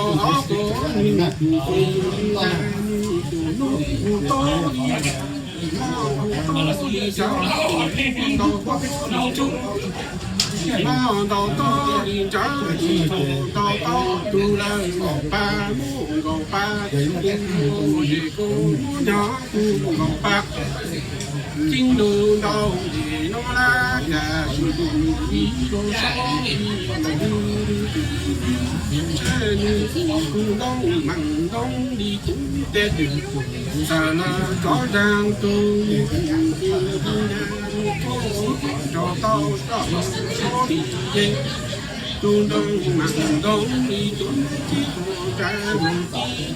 ob tug nws tus nws tus nus tus to li, tus to li cov tus ntaus to li tsuj, ntaus to li ntawd tus ntaus to tus lawm nkaus pa muj nkaus pa tus mus zes kuv muab nyob tus nkaus pa. Tib ntus ntau li no lawm, yam sis tus mus ib los saib li ntawd, ntshe nws tus ntoo mas ntoo li tus tes, txawm los rov nraag tus mus tus na, nws tuaj nrog tau tso tso li ces, tus ntoo mas ntoo li tus tib tug ntsa,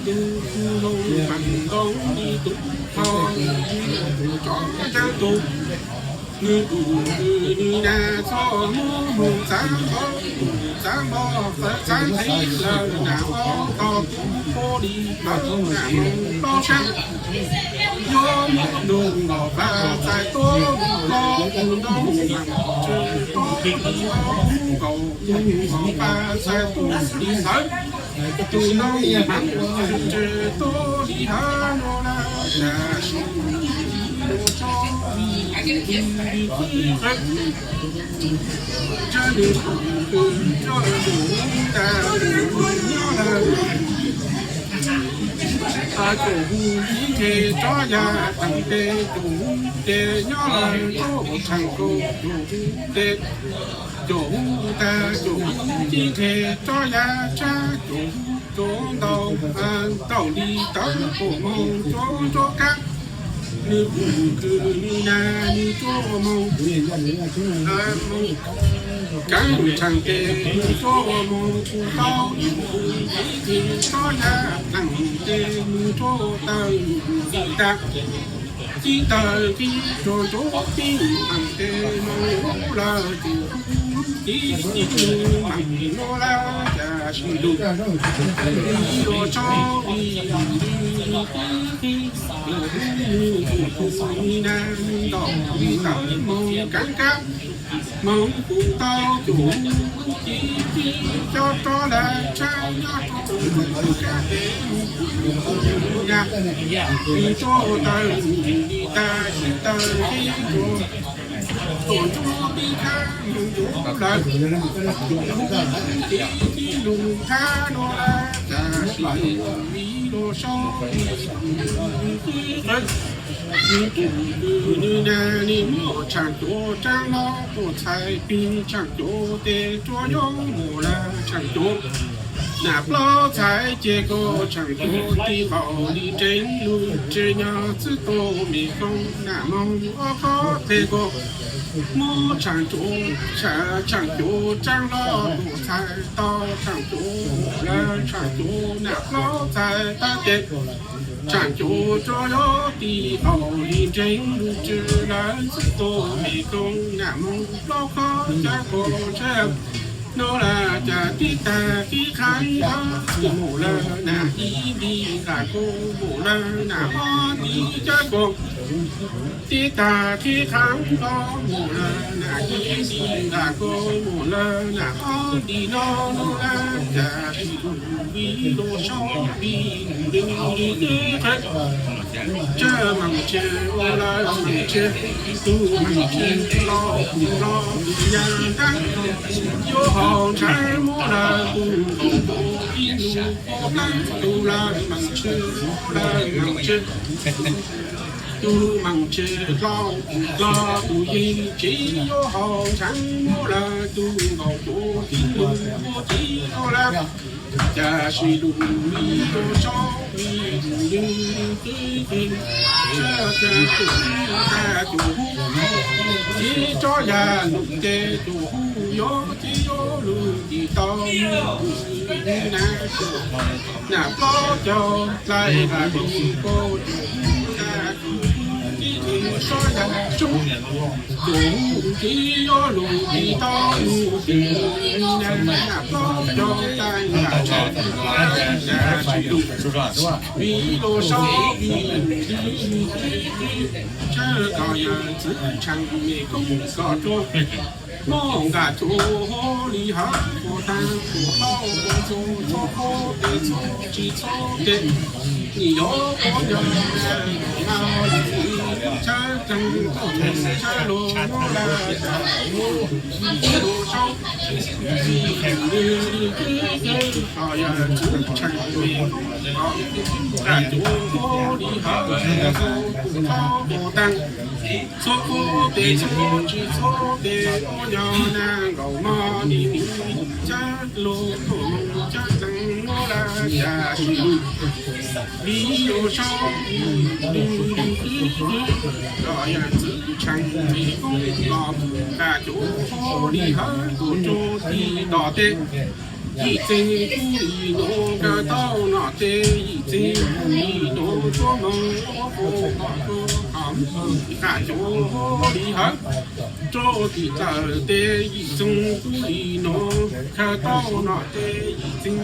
tus ntoo mas ntoo li tus tho, tus tso nraag tus nws tus nws na txhob muab mus txav npau, txav npau txav txav ntxiv lawm na, ob tog tus pab li tawm na mus plaub sab, yuav muab nus nkaus pa txais tuaj los tus ntoo mas tsis tuaj li hawv, nkaus tus nkaus pa txais tuaj li hawv, tus ntoo mas tsis tuaj li hawv no lawm, yam sis tus mus tso li tus ntsa nws tus tus tso tus ntsa tus nyob lawm. Tus hu ib nqe tsob ya thaam tes, tus hu tes nyob lawm rau tshee kaum, tus hu tes, tus hu tas tus hu ib nqe tsob ya tshab, tus hu tsuav ntau, ntau li tawv tus moog tsuav ntsuab kab, nws hu kws nws na nws tsuav moog, moog kaav tshee tes nws tsuav moog kuv tau ib nqe tsob ya thaam tes nws tsuav tawm li tas. Tib tawg tib tsuag ntsuab tib thaam tes moog lawm tus hu tib tib nus mas nws lawm yam sis ntuj, ib lub tsaub li nws tib qhib, tus hu nws tus hu nws na nws ntaus li tawv moog kaav kab, moog kuv tau tus hu tib tib cov rov lawm tshab nyob rau kab tes moog kuv na, nws tsuav tawm li tas tib tawg tib tsuag tuaj ntsuab tib khab moog ntsuab lawm, tus hu tib tib nus khab no lawm yam sis ntuj, ib lub tsaub li nws tib qhib, nws tus hu nws na nws muab tshaam cuav tsaab hlob tuaj txhais peg tshaam cuav tes tsuav yuav mus lawm tshaam cuav. Nam plaub txhais ces koj tshaam cuav tiv qaum li tseeb lug tsi nyob txwb tuaj me koog nam moog ob qhov tes koj muab tshaam cuav, tshaam cuav tsaab hlob tuaj txhais tau tshaam cuav lawm tshaam cuav nam plaub txhais tau ces tshaam cuav tsuav yuav tiv qaum li tseeb lug tsi lawm txwb tuaj me koog nam moog plaub qhov cov koj tsaab No lawm cas tib tag tib qhab nqa kuv mus lawm na, ib nti nqa kuv mus lawm na, ob nti cab kuv. Tib tag tib qhab nqa mus lawm na, ib nti nqa kuv mus lawm na, ob nti no no lawm cas tsis tus vij los saub vij li li li qhab. Tsawg meem tsis ua lawm meem tsis, tus meem tsis los tus los tus yaj ntab. Yuav haus ntshav muab lawm tus nkaus tus ib nus pov plaub tus lawm meem tsis ua lawm meem tsis. Tus meem tsis hlau hlau tus yeej tsis yuav haus ntshav muab lawm tus nkaus tus ib nus pov tsis ua lawm. Cas sib lus vij los saub vij li li qhab. Sab cas tus hu tag tus hu, tib tsob yaj lus ces tus hu yuav tib yuav lus tsis tau. Nas plaub caug dlai nqa tus pov tus hu tag tus hu, tib tsob yaj tsob tus hu tib yuav lus tsis tau. Nas plaub caug dlai nqa tus hu, nas sib lus vij los saub vij li li qhab. Tsawg kom yawm txwv tshee me koob kom rua, muab nqa tus hu li hawm ua tag tus plaub ua txog txhob kub pes txhob tsis txhob tes. Nim yuav pov yawg na, tsawg tsees txog tsawg lus muab lawm cas hu vij los saub vij li li qhab. Kom yawm txwv tshee me koob kom nqa tus hu li hawm ua txog tus plaub ua tag. Txhob kub pes txhob tsis txhob tes, ua nyob na nkaus mog nim nim cab lus tuaj mus cab tsees muab lawm cas sib lus vij los saub vij li li qhab. Kom yawm txwv tshee me koob los nqa tus hu li hawm ua txog tus tis tom teb. Yim txeeg kub li nuav khaws tau noj teb, yim txeeg kub li nuav tuab moog ua qhov kom kub kom nqa tus hu li hawm rua tim tawm teb. Yim txeeg kub li nuav khaws tau noj teb, yim txeeg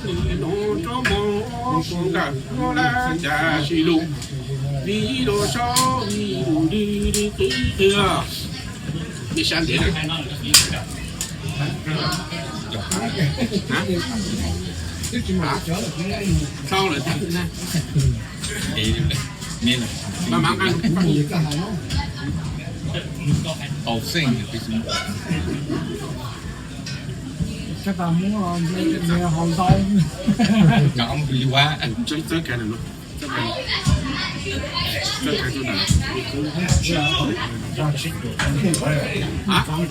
kub li nuav tuab moog ua qhov kom nqa tus hu lawm cas sib lus vij los saub vij li li qhab. Sab ntev na. Hab? Sau lawm. Mas mas nqa. Hauv xeej. Koj tas muab nws haus ntau. Cov mus li ua. Txawb, txawb kag nws no. Txawb kag, txawb kag tuaj na. Hab? Cov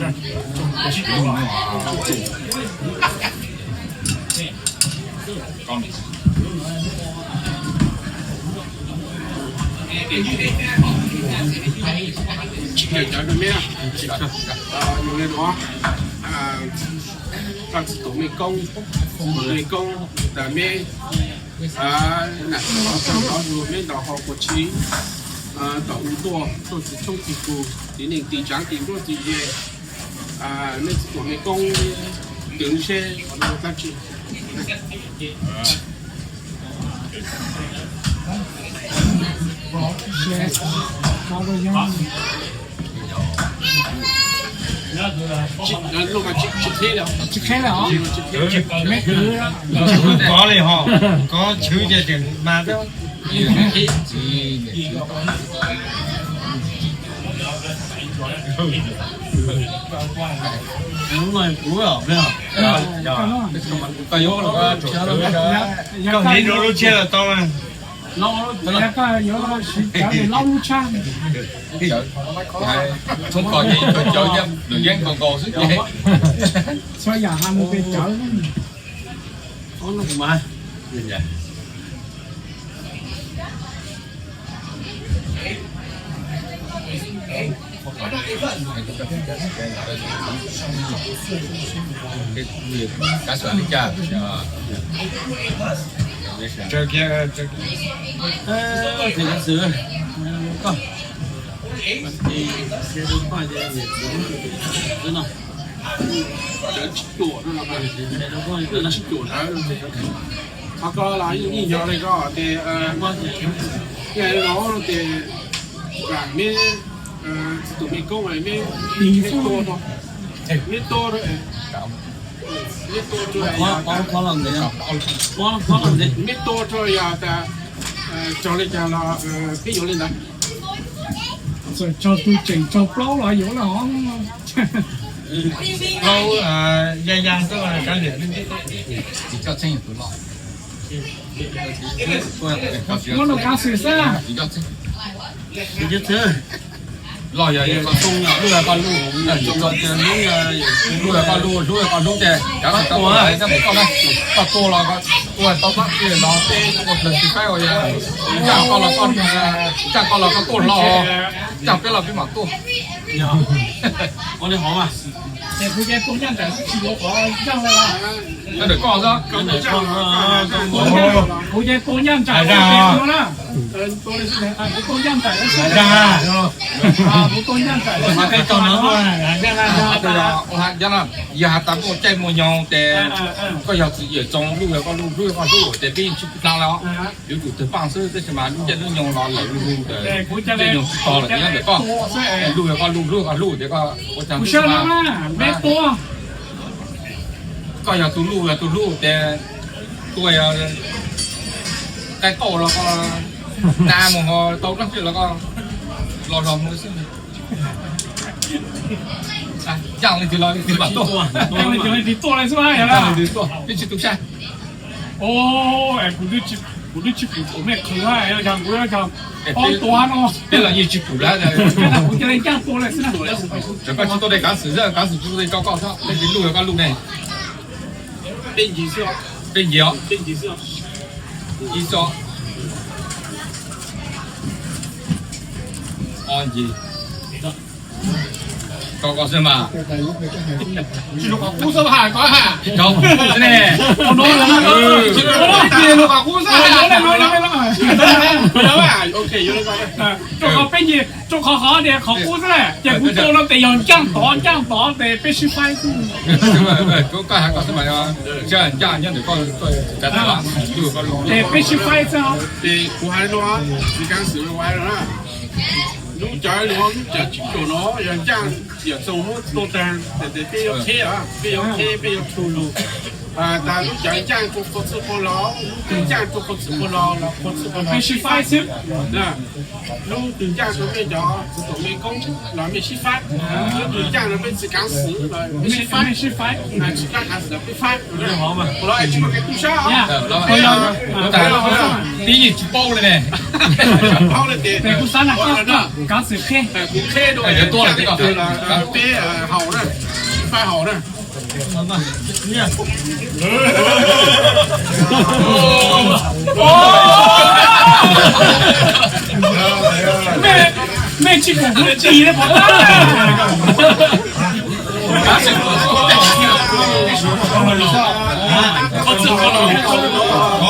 me, yus li nuav, koj txiv tuam me koob, me koob tas me, nam txog tov yug me ntaus hauv kuav tshis, tom u tuaj tuaj txiv tshoob txiv kug, txiv neej txiv tsaav txiv nruab txiv ze, mej txiv tuam me koob, twv seb dlaab tsi. Tsis, tsis qheb li, tsis qheb li os. Tsis qheb li. Kov li ho, kov tshwv ces tseem mas thiab. Koj yuav lub tshiab los tau mas. Koj yuav siv cawv lub tshiab. Txhob koj ces koj cawv thiab, nws yeeb nkaus nkaus xwb ces. Txhua yam has mus pem cawv. Cá sấu li cas? Raws kiag, raws kiag. Thầy giáo sư, con, thầy, thầy, thầy, thầy, thầy, Cov tsib cuam no, cov tsib cuam ntawd, qhov ko los yeej yog li ko ces, yog li no ces vam meb, tus me koob meb, meb tuaj, meb tuaj, meb tuaj rau, meb tuaj rau yog tas raug li cas los peb yuav li ntawd. Txawm raug tus tseem raug plaub los yuav los. Plaub, ya ya xwb, kav liam. Muab nws kav xwm xwb. Los yog yog koj hlub, hlub yog koj hlub, hlub yog koj hlub, hlub yog koj hlub ces kav xwm koj tuaj, koj tuaj los tuaj tau pab los peb ua plaws xis faib ua yog, ncaj koj los koj, ncaj koj los koj tuaj hlo, ncaj peb los peb mam tuaj. Ua li hov mas. Kuv ces tua ncaj nraim tsis yuav qhov ncaj. Nyob ntawm koj xwb. Kuv ces tua ncaj nraim, kuv tua ncaj nraim, kuv tua ncaj nraim. Yog has tas muaj caij muaj nyoog ces koj yog txiv yawm txoo, hlub yog koj hlub, hlub yog koj hlub ces peb yeej tsis pub dlaab los. Yuav tsum tawg paaj xwb, tab sis mas lub caij lub nyoog los lawm lub lub ntawd, caij nyoog tsis tau lawm ces nyob ntawm koj. Hlub yog koj hlub, hlub yog koj hlub ces koj ua tsaug xwb mas. Koj yog tus hlub yog tus hlub ces tuaj yog qaib qauj los koj, na mus ho tau dlaab tsi los koj los los mus xwb. Ncaj li twg los li twg mam tuaj. Ncaj li twg tuaj, peb tsis tu siab. Kuv twb tsis pum mej qhwv, yog kuv yog ob tuav no. Peb los yeej tsis pum lawm. Kuv cia li ncaj tua li xwb na. Koj tsis tuaj de kav xwm, kav xwm tsis tuaj de rau koj xwb, peb tsis luj yog koj luj ne. Peb ncig xwb, peb ncig os, peb ncig xwb. Ib xwb. Ob ncig. Koj koj xwb mas. Tsis rau qhov qub xwb ha, koj ha. Rau qhov qub xwb ne. Rau qhov qub xwb ha. Rau qhov peb ncig, rau qhov qhov tias qhov qub xwb na, ces kuv tua no ces yog ncaaj tod ncaaj tod ces peb sib faib xwb. Koj ha koj xwb mas, ncaaj nyob ntawm koj, ces peb sib faib xwb. Ces kuv hais no, txiv kaav xwm ua hais no na, lub cawv no, lub cawv tsib caug no yog ncaaj yawm txoo muab tua taag, ces peb yuav qheb, peb yuav qheb, peb yuav tshu lug. Tas lub cawv ncaaj rua qhua txwj qhua laug, lub twg ncaaj rua qhua txwj qhua laug los qhua txwj qhua laug. Peb sib faib xwb. Lub twg ncaaj rua mej cov txiv tuam mej koob los mej sib faib. Lub twg ncaaj rua mej txiv kaav xwm los mej sib faib. Tsis kaav xwm los peb faib. Ua los tsis muaj kev tu sab. Peb yeej tsis paub li ne. Paub li ces kuv xav na, kaav xwm qheb, kuv qheb rua peb haus na, faib haus na. Mej tsis pum kuv tis li pov tab.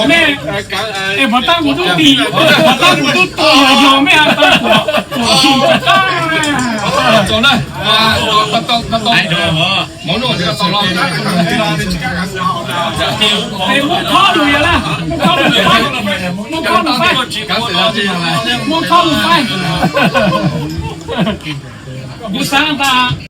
Mej, es pov tab kuv tub tis, pov tab kuv tub tis yog yog mej has tas kuv, kuv tis tas. Es muab khob lug yog na, muab khob lug faib, muab khob lug faib, muab khob lug faib. Kuv xav tas